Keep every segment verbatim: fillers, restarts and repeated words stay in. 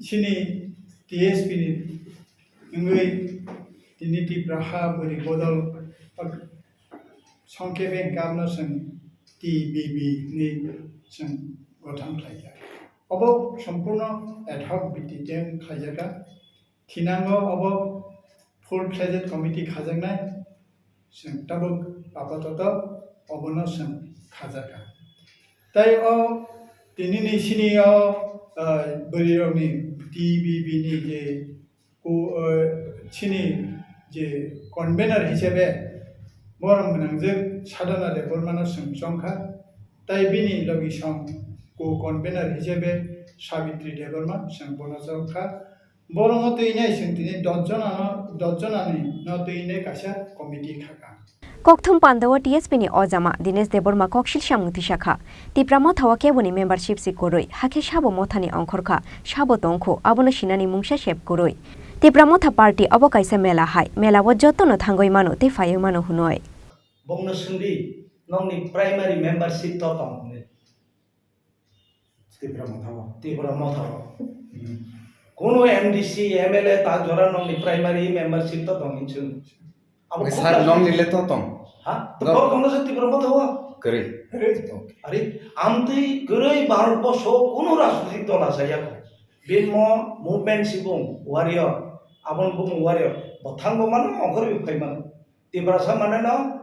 Chini T S P ni wngwi tini Tipra ha bwrwi bodol songkhe bengkam no chwng T B B ni chwng gotham khlaijak. Obo sompurno ad hoc bititem khlaijaka. Thinango obo full fledged committee khajaknai. Chwng tabuk apatoto obono chwng khajaka. Tai o tinini sini o, ah, bwrwirokni T B B ni je ku-, ah, chini je convener hisabe borok mwnangjak Sadhana Debbarmano chwng chongkha. Tai bini logisong co-convener hisabe Sabitri Debbarma chwng bono chongkha. Borokno twi nai chwng tini dos jona no, dos jona ni no twi nai kaisa committee khaka. Kokthum pandao T S P ni ojama Dinesh Debbarma koksil samung tisakha. Tipra Motha o keboni membership si kwrwi, hakhe sabo Motha ni ongkhorkha, sabo tongkhu, abono sinani mungsa sep kwrwi. Tipra Motha party obo kaisa mela hai, mela o jotono thangwi mano tei phaiwi mano hwnwi. Bongno swngdi, nokni primary membership to tong hwnwi. Tipra Motha o. Tipra Motha o. Hmm. Kuno M D C, M L A ta jora nokni primary membership to tong hinwi swng. Abo Oke, khub sir, rajnitik. Nokni le to tong? Ha? To Nok- kok tongno se Tipra Motha o? Kwrwi. Kwrwi. Oke. Ari, amtwi kwrwi Bharat borsho kuno rajnitik dol asayako. Bini mo movement si bung warrior. Aboni bung warrior. Bo thangbo mano, ongkhorwi phai mano. Tiprasa mane no,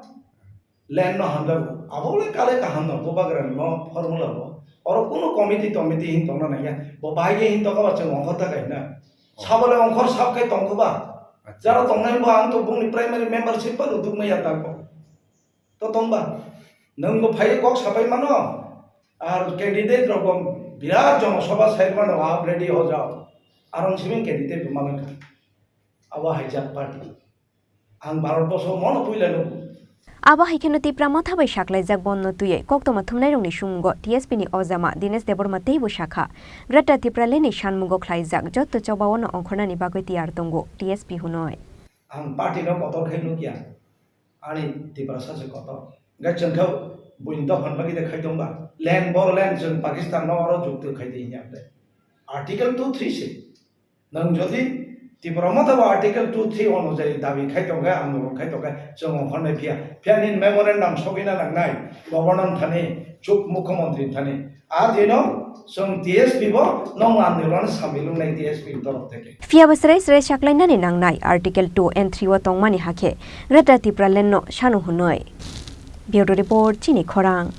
land no hamjago. Abo le kale kaham no, bubagra ni mo formula bo. Oro kuno committee tomiti hin tongna nangya. Bo bahai ge hin tongkha ba chwng ongkhor ta kaina. Oh. Sabo le ongkhor sab khai tongkha ba. Acha. Jara tongnai bo ang to bungni primary membership pa ruduk maya ta ko. To tong ba. Nwng bo phai kok sapai mano. Ar candidate rok bo birat jono sabha sai mano, ah, ready ho jao. Arong simi candidate bo mano. Abo hai jak party. Ang Bharat borsho mono puila nugo. Abo hai kheno Tipra Motha bai saklaijak bondno twiwi koktwma thumnairokni sumunggo T S P ni ojama Dinesh Debbarma teibo sakha, Greater Tipraland ni sanmungo khlaijak jotto chobao no ongkhornani bagwi tiyar tongo T S P hwnwi. Ang party no kotor khai nukya, ani Tiprasa se kotor. Gai chwng khe buini dophani bagwi de khai tongba, land, Bodoland chwng Pakistan no oro jukti khai di hinya de. Article two three se. Nwng jodi Tipra Motha bo Article two three onujayi dabi khai tongkhe, andolon khai tongkhe, chwng ongkhornai phiya. Phiya nini memorandum sogwina nangnai, Governor thani, chuk Mukhyamantri thani. A dino chwng T S P bo nong andolon samilungnai T S P ni torok theke. Phiya bo srai srai saklainani nangnai Article two and three o tongmani hakhe Greater Tipraland no sanu hwnwi. Bureau Report, Chini Khorang.